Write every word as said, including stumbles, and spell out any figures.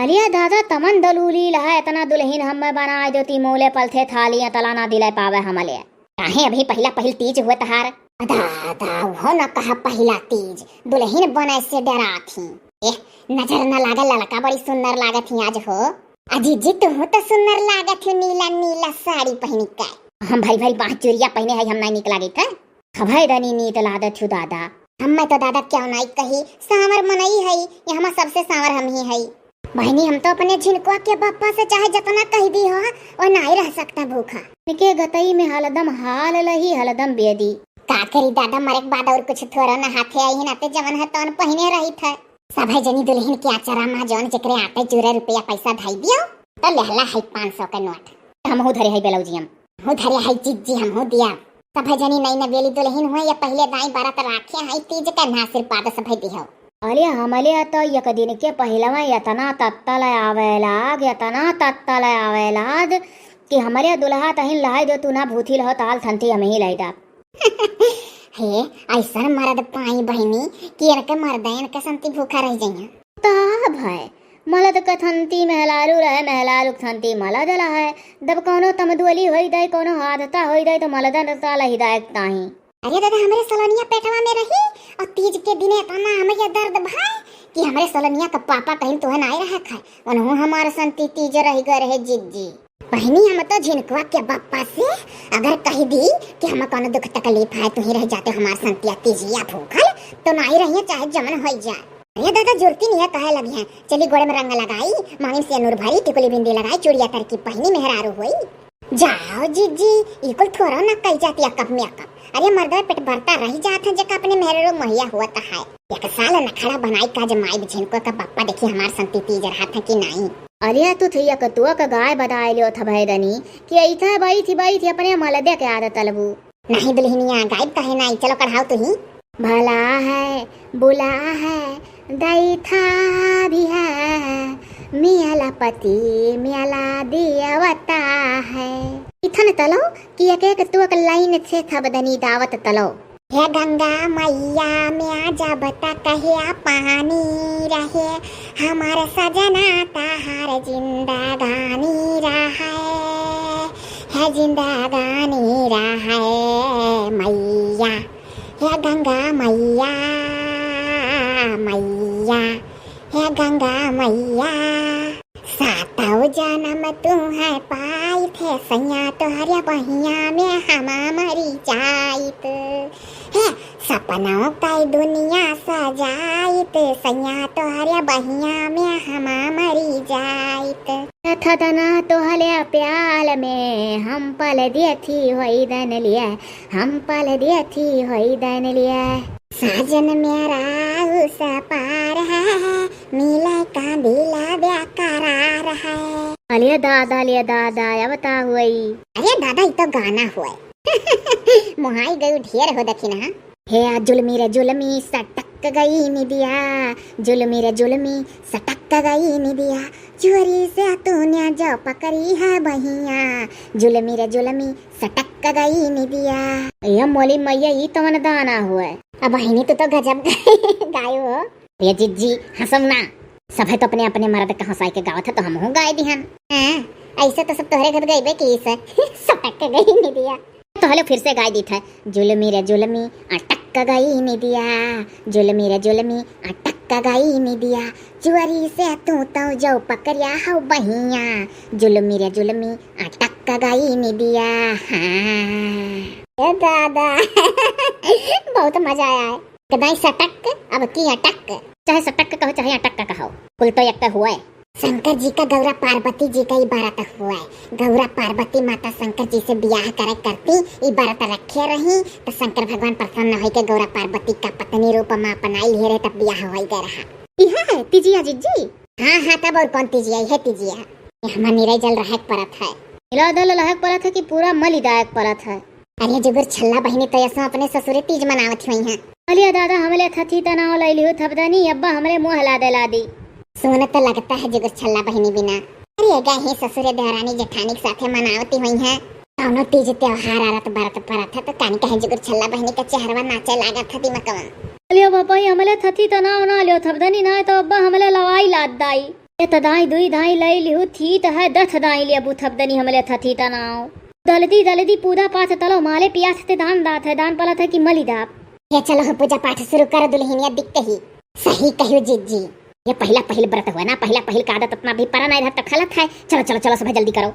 अलिया दादा, तमन दलूली लहा, एतना दुलहिन हम्मे बनाइ देती, मोले पलथे थाली अतला ना दिलाइ पावे हमले। काहे अभी पहिला पहिल तीज हुए तहार? दादा, उहो न कहा पहिला तीज, दुलहिन बने से डरात ही। एह, नजर न लागे ललका, बड़ी सुन्नर लागत ही आज हो। अजी जी, तुहू त सुन्नर लागत ही, नीला नीला साड़ी पहिनी के। हम भारी भारी बाँह चुरिया पहिने है, हम नाई निक लागित है। हबै दनी नीत लादत छु दादा। हम्मे तो दादा क्यों नाई कही, साँवर मनई हई, यहाँ सबसे साँवर हमही हई। बहिनी, हम तो अपने झिनकुआ के बप्पा से चाहे जतना कहि दिहो, वो नाई रह सकता भूखा। इनके गतई में हलदम हाल लही, हलदम बेदी। का करी दादा, मरे के बाद और कुछ थोड़ा न हाथे आई है, नाते जवन है तौन पहिने रहित है। सभे जनी दुलहिन के अचरा मा जौन जेकरे आटे चूरे रुपया पैसा धई दियो, तो लेहला है पाँच सौ के नोट। हमहू धरे है ब्लाउजियम। हमहू धरे है जिज्जी, हमहू दिया। सभे जनी नई नवेली दुलहिन हुए या पहिले दाई बरत राखे है, तीज के ना आशीर्वाद सभे दिहो। अरे हमले तो एक दिन के पहिलवा एतना तत्तल आवे लाग, एतना तत्तल आवे लाग कि हमरे दुल्हा तहिन लहाई दे, तू ना भूथी लहो ताल थंथी हमही लाई दा। हे, ऐसन मरद पाई बहिनी कि इनके मरदे इनके संती भूखा रह जइहें। ता भय, मलद क थंती मेहलारू रहे, मेहलारू क थंती मलद रहे। जब कौनो तमदुअली होई जाए, कौनो हादसा होई जाए, तो मलदन ता लही दायक ताही। अरे दादा, हमरे सलोनिया पेटवा में रही और तीज के दिने इतना हमके दर्द भाई कि हमरे सलोनिया का पापा कहीं तोहे नाई रहा खाए, उनहु हमार संती तीज रह गए रहे जिज्जी। बहिनी, हम तो झिनकुआ के बप्पा से अगर कह दी कि हम कौनो दुख तकलीफ है, तू ही रह जाते हमार संतिया तीजिया भूखल, तो नाई रहिए चाहे जमन होई जाए। अरे दादा, जुरती नहीं है कहे लगी हैं, चली गोड़े में रंग लगाई, मांगिन से नूर भरी, टिकुली बिंदी लगाई, चूड़िया तरकी पहनी मेहरारू होई। जाओ जिज्जी, ई कुल थोड़ा ना कही जाती अकब में अकब। अरे मर्दवा पेट भरता रह जात है, जेका अपने मेहरारू मुहैया हुआ तो है। एक साल नखड़ा बनाई का जमाई झिनको का बप्पा, देखी हमार संती तीज रहा था कि नाई। अरे तू थी एक तुआ का गाय बदाय लियो था भैदनी कि ऐथा बाई थी, बाई थी अपने मलदे के आदत तलबू। नहीं दुल्हनिया, गायब काहे नाई, चलो कढ़ाओ तू ही। भला है, बुला है, दैथा भी है, मियाला पति, मियाला दियावता है। इथन तलो कि एक एक तुअक लाइन से थबदनी दावत तलो। हे गंगा मैया, म्या जब तक हे पानी रहे, हमार सजना तहार जिंदगानी रहे। हे जिंदगानी रहे मैया, हे गंगा मैया, मैया, हे गंगा मैया। सातौ जनम तू है पाई थे सैया, तोहरे बहिया में हम मरी जाइत। हे सपनों का दुनिया सजाइत सैया, तोहरे बहिया में हम मरी जाइत। थदना तोहले प्याल में हम पल दियथी होई दन लिए, हम पल दियथी होई दन लिए। साजन मेरा उस पार है, मिले का दिल बेकरार है। अरे दादा, अरे दादा, अब ता हुई। अरे दादा, ई तो गाना हुए। मोहाई गयू ढेर हो दखिन हा। हे आ जुलमी रे जुलमी सटक गई निदिया, जुलमी रे जुलमी सटक गई निदिया, चोरी से तूने जो पकड़ी है बहिया, जुलमी रे जुलमी सटक गई निदिया। ए मोली मैया, ई तवन गाना हुए। अब बहिनी, तू तो गजब गायो हो। ए जिज्जी, हंसम ना। सभे तो अपने अपने मर्द का हंसाई के गावत है, तो हमहू गाय दिहन। हैं? ऐसे तो सब तोहरे घर गईबे की से। सटक गई निदिया। तो हलो फिर से गाय दीत है। जुलमी रे जुलमी अटक गई निदिया, जुलमी रे जुलमी अटक गई निदिया, चुअरी से तू तो जो पकड़िया हो बहिया, जुलमी रे जुलमी अटक गई निदिया। हाँ। ए दादा। बहुत मजा आया है। कदाई सटक, अब की अटक। चाहे सटक कहो, चाहे अटक कहो, कुल तो एक हुआ है। शंकर जी का गौरा पार्वती जी का ई बरत हुआ है। गौरा पार्वती माता शंकर जी से बियाह करे करती, ई बरत रखे रही, तो शंकर भगवान प्रसन्न होई के गौरा पार्वती का पत्नी रूप में अपनाई लिए रहे, तब बियाह होई गए रहा। इहे है तीजिया जिज्जी? हाँ, हाँ, तब और कौन तीजिया, इहे तीजिया। ये हमार निराई जल रहक परत है। मिला दल रहक परत है कि पूरा मलिदायक परत है? अरे जुगुर छल्ला बहिनी, तो ऐसा अपने ससुरे तीज मनावत हुई हैं। अलिया दादा, हमले थथी तनाव लैली हो थपदनी, अब्बा हमरे मुँह हला देला दी। सोन तो लगता है जुगुर छल्ला बहिनी बिना। अरे गए ही ससुरे देहरानी जेठानी के साथे मनावती हुई हैं। कौनो तीज त्योहार आरत बरत परत है तो कानी कहे जुगुर छल्ला बहिनी का चेहरवा नाचे लागत है दिमकवा। अलिया बापा, हमले थथी तनाव ना लियो थपदनी ना, तो अब्बा हमले लवाई लाद दाई। ये त दाई दुई दाई लई लिहु थी त है दथ दाई लिया बुथब दनी हमले थथी तनाव। दलदी दलदी पूदा पाथ तलो माले पियास ते दान दात है दान पलत है कि मली दाप। ये चलो हो पूजा पाठ शुरू करो दुल्हनिया दिखते ही। सही कहियो जीजी, ये पहिला पहिल व्रत हुआ ना, पहिला पहिल का आदत अपना भी परा नहीं रहता खलत है। चलो चलो चलो सब जल्दी करो।